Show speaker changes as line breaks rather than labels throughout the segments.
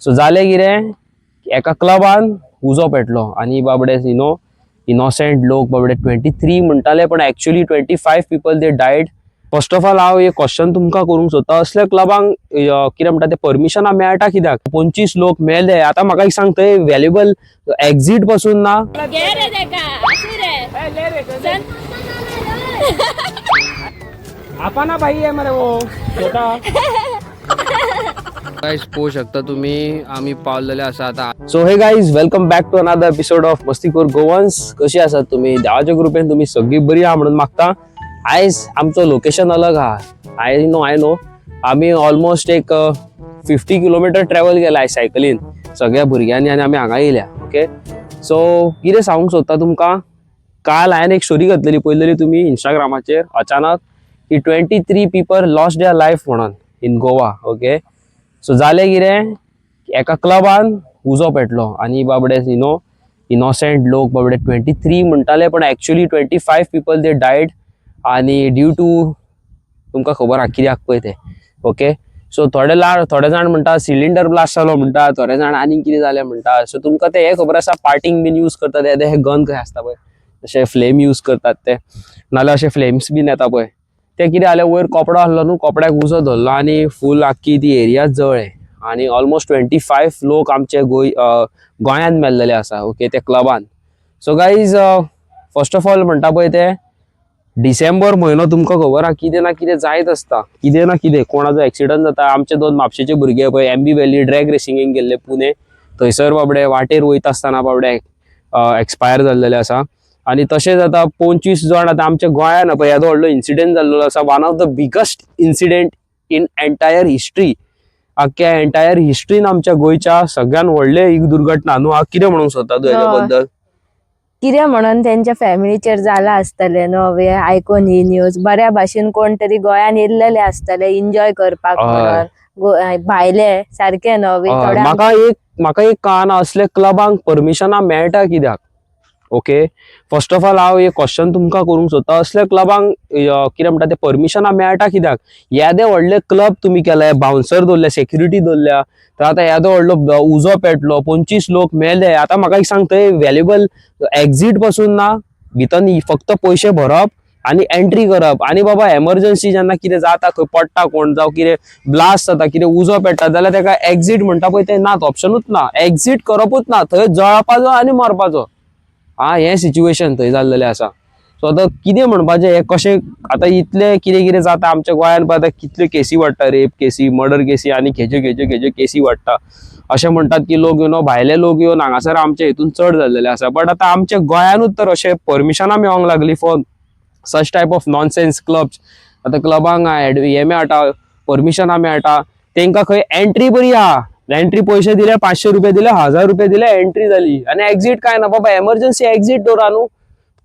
So जालें कितें, एका क्लबान उजो पेटलो आनी बाबडे इनोसंट लोक बाबडे 23 म्हणटाले, पण actually 25 people they died. First of all हांव एक क्वेश्चन तुमकां करूंक सोदता, असल्या क्लबांक कितें म्हणटा ते परमिशनां मेळटा कित्याक? 25 लोक मेले. आतां म्हाका एक सांग, थंय व्हॅल्युएबल एक्झीट पसून ना.
घे रे तेका, आसूं रे चल.
आपा ना भाई आहे मरे वो.
गाईज, पोहू शकता तुम्ही, आम्ही पावलेले आसा आता.
So hey guys, welcome back to another episode of मस्तीखोर गोवन्स. कशी आसात तुम्ही? देवाच्या कृपेन तुम्ही सगळी बरी आहा म्हणून मागता. आयज आमचो लोकेशन अलग आहा. I know, I know, आमी ऑलमोस्ट एक 50 किलोमिटर ट्रॅव्हल केला आयज सायकलीन सगळ्या भुरग्यांनी आनी आमी हांगा येयल्या. ओके, सो कितें सांगूंक सोदता तुमकां, काल हांवें एक स्टोरी घातलेली, पळयलेली तुमी इंस्टाग्रामाचेर अचानक, की 23 people lost their life म्हणून इन गोवा. ओके, सो जालें कितें, एका क्लबान उजो पेटलो आनी बाबडे इनोसंट लोक बाबडे 23 म्हणटाले, पण actually 25 people they died. आनी ड्यू टू तुमकां खबर आहा कित्याक पळय तें. ओके, सो थोडे जाण म्हणटा सिलिंडर ब्लास्ट जालो म्हणटा, थोडे जाण आनीक कितें जालें म्हणटा. सो तुमकां तें हें खबर आसा, पार्टींक बीन यूज करतात ते हे गन कशें आसता पळय, अशे फ्लेम यूज करतात ते, नाल्यार अशे फ्लेम्स बीन येता पळय. ते कितें जालें, वयर कपडो आहलो न्हू, कपड्याक उजो धरलो आनी फूल आख्खी ती एरियाच जळ्ळे आनी ऑलमोस्ट 25 लोक आमचे गोंयांत मेल्लेले आसा. ओके, ते क्लबान. So guys, first of all म्हणटा पळय ते डिसेंबर म्हयनो तुमकां खबर आहा, कितें ना कितें जायत आसता, कितें ना कितें, कोणाचो एक्सिडंट जाता. आमचे दोन म्हापशेचे भुरगे पळय एमबी व्हॅली ड्रॅग रेसिंगेक गेल्ले पुणे, थंयसर बाबडे वाटेर वयता आसतना बाबडे एक्सपायर जाल्लेले आसा. आनी तशेंच आतां 25 जाण आतां आमच्या गोंयान पळय येदो व्हडलो इन्सिडंट जाल्लो आसा, one of the biggest incident in entire history. आख्ख्या एंटायर हिस्ट्रीन आमच्या गोंयच्या सगळ्यात व्हडले एक दुर्घटना न्हू. हांव कितें म्हणूंक सोदता तूं हेच्या बद्दल?
कितें म्हणून तेंच्या फॅमिलीचेर जाला आसतलें न्हू हें आयकून ही न्यूज. बऱ्या भाशेन कोण तरी गोंयान येयल्लेले आसतले एन्जॉय करपाक म्हणून, भायले सारके न्हू. थोडे
म्हाका एक कळना, असले क्लबांक परमिशनां मेळटा कित्याक? ओके, फर्स्ट ऑफ ऑल हांव एक क्वेश्चन तुमकां करूंक सोदता, असल्या क्लबांक कितें म्हणटा ते परमिशनां मेळटा कित्याक? येदे व्हडले क्लब तुमी केले, बाउन्सर दवरले, सेक्युरिटी दवरल्या, तर आतां येदो व्हडलो उजो पेटलो, 25 लोक मेले. आतां म्हाका एक सांग, थंय व्हॅल्युएबल एक्झीट पसून ना, भितर फक्त पयशे भरप आनी एंट्री करप. आनी बाबा एमर्जन्सी जेन्ना कितें जाता, खंय पडटा कोण, जावं कितें ब्लास्ट जाता, कितें उजो पेट्टा जाल्यार तेका एक्झीट म्हणटा पळय तें नात, ऑप्शनूच ना, एक्झीट करपूच ना, थंय जळपाचो आनी मरपाचो. हा, हें सिच्युएशन थंय जाल्लेलें आसा. सो आतां कितें म्हणपाचें हें कशें आतां इतलें कितें कितें जाता आमच्या गोंयान पळय, आतां कितल्यो केसी वाडटा, रेप केसी, मर्डर केसी आनी खेच्यो खेच्यो खेच्यो केसी वाडटा. अशें म्हणटात की लोक भायले लोक येवन हांगासर आमच्या हितून चड जाल्लेले आसा. बट आतां आमच्या गोंयानूच तर अशें परमिशनां मेळोंक लागली for such type of nonsense clubs. आतां क्लबांक हें मेळटा, परमिशनां मेळटा, तेंकां खंय एंट्री बरी आहा, एंट्री पयशे दिले, 500 रुपये दिले, 1000 रुपये दिले, एंट्री जाली आनी एक्झीट काय ना. बाबा एमर्जन्सी एक्झीट दवरा न्हू,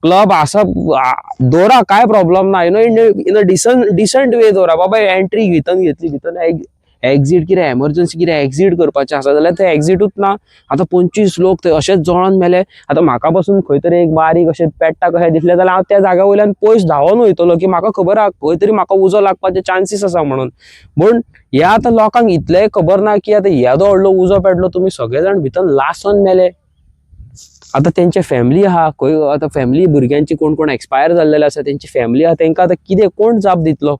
क्लब आसा दवरा, काय प्रॉब्लम ना, in a decent way दवरा. बाबा एंट्री भितर घेतली, भितर एक्झीट कितें एमर्जन्सी कितें एक्झीट करपाचें आसा जाल्यार थंय एक्झिटूच ना. आतां 25 लोक थंय अशेंच जळोन मेले. आतां म्हाका पसून खंय तरी एक बारीक अशें पेट्टा कशें दिसलें जाल्यार हांव त्या जाग्या वयल्यान पयस धांवोन वयतलो, की म्हाका खबर आहा खंय तरी म्हाका उजो लागपाचे चान्सीस आसा म्हणून. पूण ह्या आतां लोकांक इतलेंय खबर ना की आतां येदो व्हडलो उजो पेटलो, तुमी सगळे जाण भितर लासून मेले. आतां तेंचे फॅमिली आहा खंय, आतां फॅमिली भुरग्यांची कोण कोण एक्सपायर जाल्लेले आसा, तेंची फॅमिली आहा, तेंकां आतां कितें कोण जाप दितलो?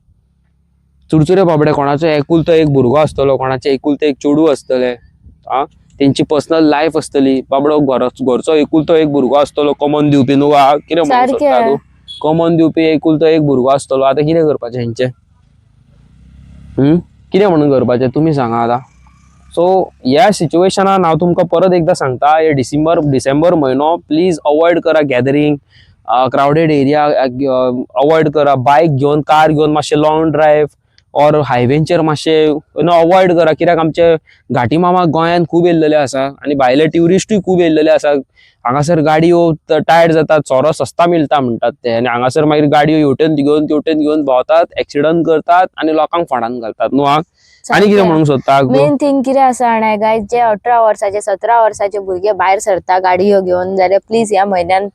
चुरचुरे बाबडे, कोणाचो एकुलतो एक भुरगो आसतलो, कोणाचें एकुलतें एक चेडूं आसतलें, आ तेंची पर्सनल लायफ आसतली. बाबडो घरचो एकुलतो एक भुरगो आसतलो, कमोन दिवपी न्हू. कितें म्हणूंक सोदता तूं? कमोन दिवपी एकुलतो एक भुरगो आसतलो. आतां कितें करपाचें हेंचें? कितें म्हणून करपाचें तुमी सांगा आतां. सो ह्या सिच्युएशनान हांव तुमकां परत एकदां सांगता, हे डिसेंबर म्हयनो प्लीज अवॉयड करा गॅदरींग, क्रावडेड एरिया अवॉयड करा. बायक घेवन, कार घेवन मातशें लॉंग ड्रायव्ह ऑर हायवेंचेर मातशें अवॉयड करा, कित्याक आमचे घाटी मामा गोंयांत खूब येयल्लेले आसा आनी भायले ट्युरिस्टूय खूब येयल्लेले आसा. हांगासर गाडयो टायर्ड जातात, सोरो सस्ता मिळता म्हणटात ते, आनी हांगासर मागीर गाडयो हेवटेन घेवन तेवटेन घेवन भोंवतात, एक्सिडंट करतात आनी लोकांक फोंडान घालतात न्हू. हा. आनी कितें म्हणूंक सोदता?
मेन थिंग कितें आसा जाणा गायज, जे 18 वर्साचे 17 वर्साचे भुरगे भायर सरता गाडयो घेवन जाल्यार प्लीज ह्या म्हयन्यान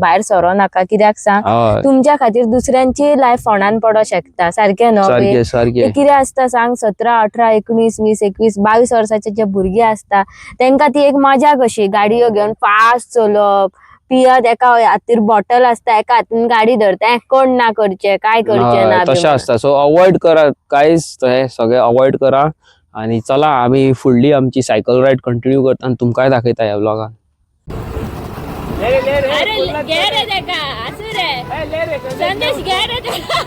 भायर सरो नाका. कित्याक सांग,
हय.
तुमच्या खातीर दुसऱ्यांची लायफ फोंडान पडो शकता. सारकें न्हू?
सारकें सारकें.
ते कितें आसता सांग, 17 18 19 20 21 22 वर्साचे जे भुरगे आसता तेंका ती एक मजा कशी गाडयो घेवन फास्ट चलोवप, पियत एका हातीर बॉटल आसता, एका हातीन गाडी धरता, कोण ना करचे काय करचे ना
हय,
बी
तशें
म्हणून.
आसता. सो अवॉइड करा कांयच, हे सगळें अवॉइड करा. आनी चला आमी फुडली आमची सायकल रायड कंटिन्यू करता आनी तुमकांय दाखयता ह्या व्लॉगान.
अरे घे रे तेका, आसूं रे संदेश, घे रे तेका.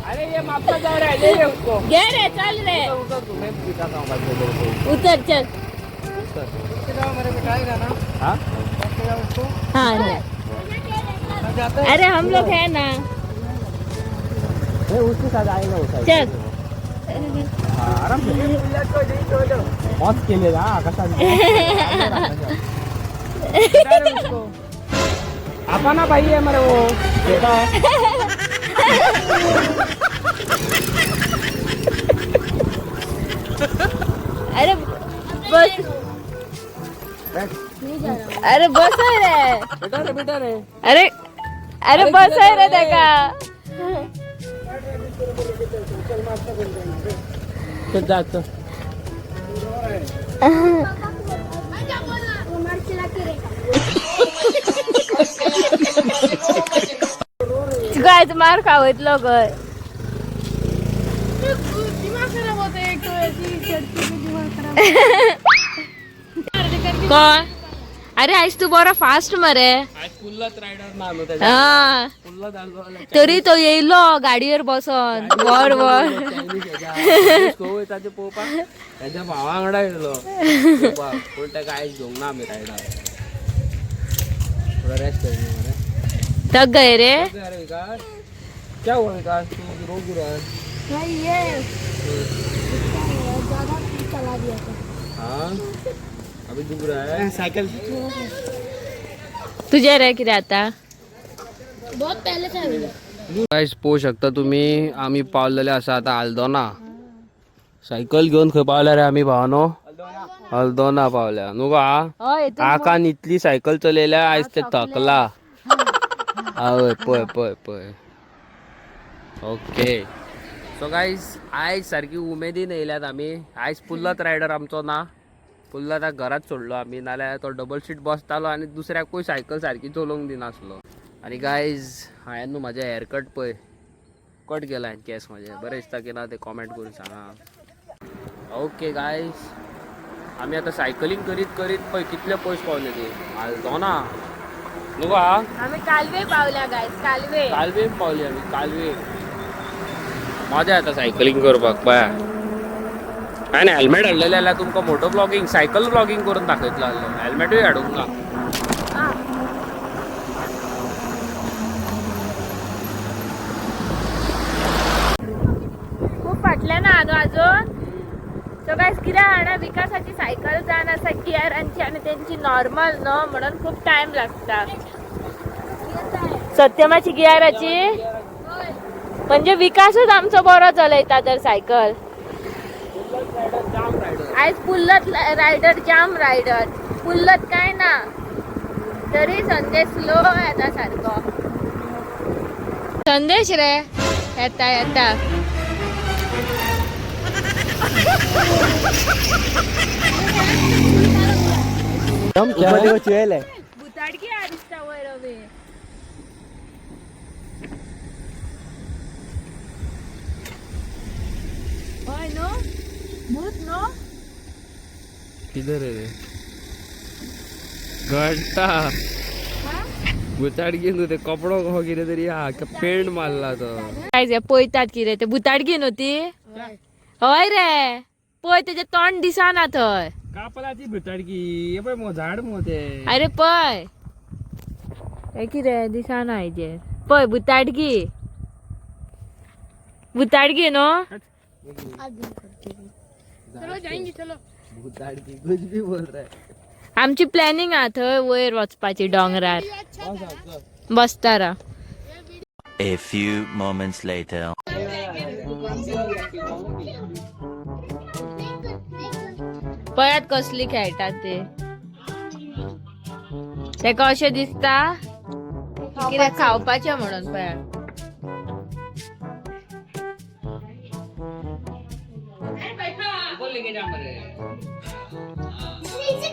अरे ये मापसा जा रहा है, ले रे उसको.
घे रे, चल रे.
उतर तू, मैं दिखाता हूँ बाद में तेरे को.
उतर चल.
हाँ?
हाँ नहीं. अरे हम लोग है ना.
उसके साथ आएगा वो.
चल.
आराम से पॉज केले ना आकाशात.
आपा ना भाई है मेरे वो बेटा.
अरे बस, अरे बस रे.
बेटा रे, बेटा रे.
अरे अरे बस रे तेका.
चल जा चल.
तुका आयज मार खावयतलो गय. कोण? अरे आयज तू बरो फास्ट मरे.
आज फुल्लच रायडर ना आलो त्याच्या.
हा.
फुल्लच आलो.
तरी तो येयलो गाडयेर बसोन वर वर.
वयता ते पळोवपाक त्याच्या भावा वांगडा येयलो पळोवपाक, पूण ताका आयज घेवंक ना आमी रायडार. थोडा रेस्ट कर मरे.
थक गए रे.
अरे विकास, क्या हुआ विकास, तू रो क्यों रहा है? हाँ, अभी दुख रहा है साइकिल.
तुझे रे कितें आता?
गायस पळोवंक शकता तुम्ही, आमी पावलेले आसा आतां आल्दोना. सायकल घेवन खंय पावल्या रे आमी भावानो? आल्दोना पावल्या न्हू गा.
हय.
आकान इतली सायकल चलयल्या आयज ते थकला. हय, पळय पळय पळय. ओके, सो गायज आयज सारकी उमेदीन येयल्यात आमी. आयज पुल्लत रायडर आमचो ना, पुल्लताक घरात सोडलो आमी, नाल्यार तो डबल सीट बसतालो आनी दुसऱ्याकूय सायकल सारकी चलोवंक दिनासलो. आनी गायज हांवें न्हू म्हाजें हेअरकट पळय कट केला हांवें केस म्हाजे, बरें दिसता की ना ते कॉमेंट करून सांगा. ओके गायज, आमी आतां सायकलींग करीत करीत पळय कितले पयस पावले ते आल्दोना न्हू गो.
आमी कालवे पावल्या गायज, कालवे.
कालवे पावली आमी, कालवे. मजा येता सायकलींग करपाक पळय. हांवें हेल्मेट हाडलेलें जाल्यार तुमकां मोटो ब्लॉगिंग, सायकल ब्लॉगिंग करून दाखयतलो आसलो. हेल्मेटूय हाडूंक ना.
खूप फाटल्यान आहा न्हू अजून. सो गायज कितें जाणा, विकासाची सायकल जावन आसा गियरांची आनी तेंची नॉर्मल न्हू, म्हणून खूप टायम लागता. सत्यमाची गियराची म्हणजे विकासूच आमचो बरो चलयता तर सायकल. आयज पुल्लत रायडर, जाम रायडर. पुल्लत काय ना तरी संदेश स्लो येता सारको. संदेश रे येता येता. भुताडकी आहा दिसता वयर अवे. हय न्हू, भूत न्हू.
किधर है रे घडटा भुताडकी न्हू ते, कपडो कसो कितें तरी आहा, पेंट मारला तो.
काय ते पळयतात कितें ते, भुताडकी न्हू ती? हय रे, पळय तेजें तोंड दिसना थंय.
कापलाची भुताडकी हे पळय मो झाड मो ते.
अरे पळय हे कितें दिसना हेजेर, पळय भुताडकी, भुताडकी न्हू.
भुताडकी कुछ भी बोल रहा है.
आमची प्लॅनिंग आहा थंय वयर वचपाची डोंगरार बसतारा.
A few moments later.
पळयात कसली खेळटात ते. तेका अशें दिसता कितें खावपाचें म्हणून. पळयात.
नीचे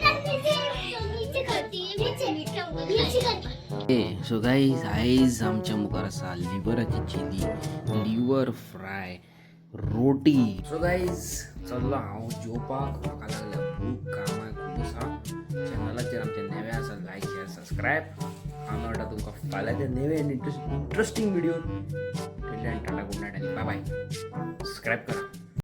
करती नीचे नीचे करती.
सो गाईज, आयज आमच्या मुखार आसा लिवराची चिली, लिवर फ्राय, रोटी. सो गाईज, चल्लो हांव जेवपाक. म्हाका लागल्या भूक. कामां खूब आसा. चॅनलाचेर आमचे नवे आसा, लायक, शेअर, सबस्क्रायब. हांव मेळटा तुमकां फाल्यांच्या नवे आनी interesting video. Tata, good night आनी बाय बाय. सबस्क्रायब करा.